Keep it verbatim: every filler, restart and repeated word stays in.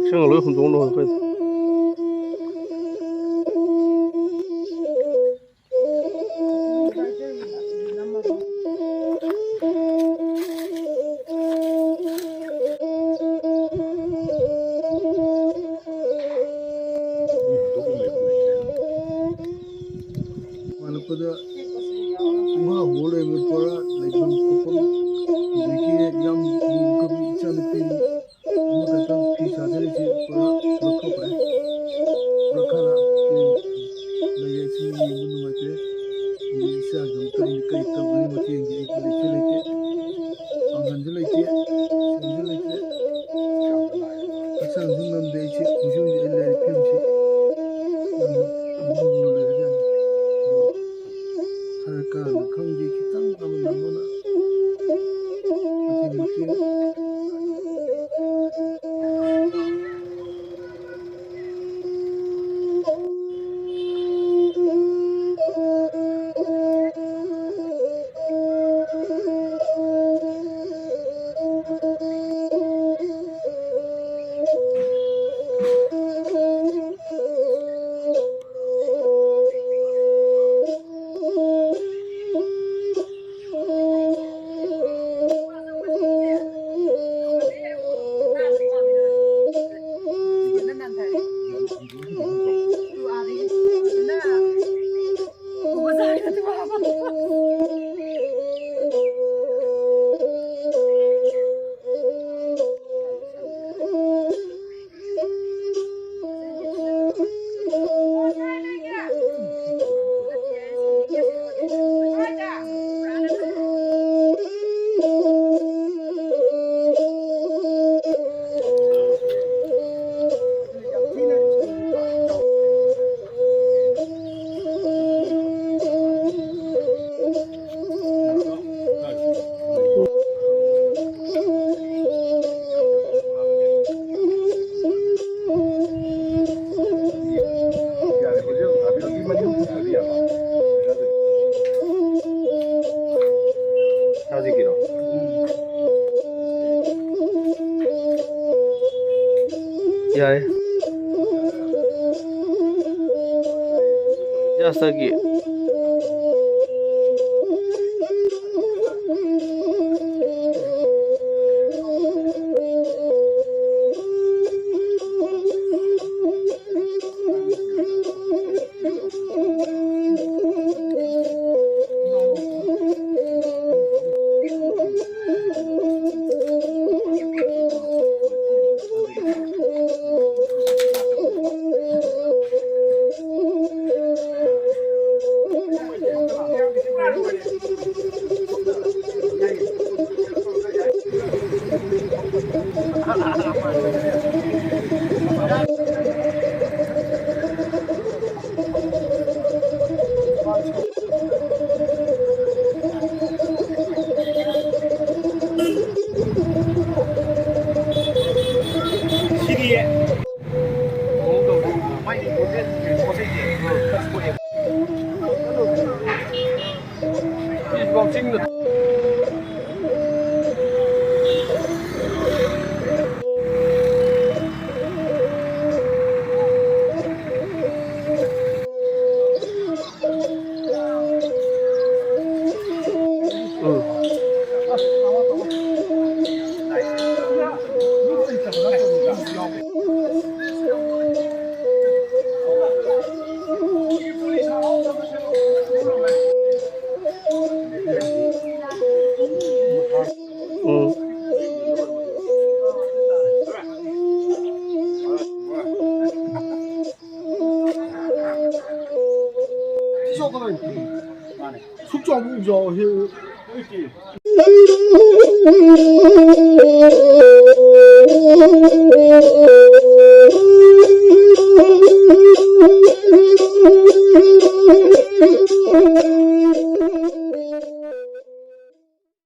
ꯏꯁꯤꯡ ꯂꯣꯏ ꯍꯨꯟꯗꯣꯛꯅꯕ ꯑꯩꯈꯣꯏ꯫ ꯍꯜꯂꯛꯄꯗ ꯄꯨꯡꯍꯥ ꯍꯣ ꯂꯩꯔꯝꯃꯦ꯫ ꯄꯨꯔꯥ ꯂꯩꯐꯝ ꯈꯣꯠꯐꯝ, ꯑꯗꯒꯤ ꯌꯥꯝ ꯂꯨꯈ꯭ꯔꯕ ꯏꯆꯥꯅꯨꯄꯤ ꯑꯃꯈꯛꯇꯪ ꯐꯤ ꯁꯥꯖꯔꯤꯁꯤ ꯄꯨꯔꯥ ꯂꯧꯊꯣꯛꯈ꯭ꯔꯦ꯫ ꯄꯨꯔꯥ ꯈꯔ ꯂꯩꯔꯦ꯫ ꯁꯤ ꯌꯦꯡꯕ ꯅꯨꯡꯉꯥꯏꯇꯦ꯫ ꯑꯗꯩ ꯏꯆꯥꯒꯤꯗꯃꯛꯇ ꯑꯩꯅ ꯀꯔꯤ ꯇꯧꯒꯅꯤ? ꯃꯇꯦꯡꯗꯤ ꯑꯩꯒꯤ ꯂꯩꯁꯨ ꯂꯩꯇꯦ, ꯄꯥꯡꯒꯜꯁꯨ ꯂꯩꯇꯦ, ꯁꯦꯜꯁꯨ ꯂꯩꯇꯦ꯫ ꯍꯛꯆꯥꯡꯁꯨ ꯉꯝꯗꯦ ꯑꯩꯁꯦ꯫ ꯍꯧꯖꯤꯛ ꯍꯧꯖꯤꯛ ꯑꯩ ꯂꯩꯔꯤꯕ ꯐꯤꯕꯝꯁꯤ ꯌꯥꯝꯅ ꯂꯨꯅ ꯂꯩꯔꯖꯥꯠꯅꯤ꯫ ꯑꯗꯣ ꯁꯔꯀꯥꯔꯅ ꯈꯪꯗꯦ, ꯈꯤꯇꯪ ꯑꯃꯅ ꯑꯃꯅ ꯃꯇꯦꯡ ꯃꯇꯦꯡ꯫ ꯌꯥꯔꯦ꯫ ꯌꯥꯁꯒꯤ꯫ ꯎꯝ꯫ ꯁꯨꯛ ꯆꯥꯎꯕ ꯎꯖꯥꯎ ꯑꯁꯤ꯫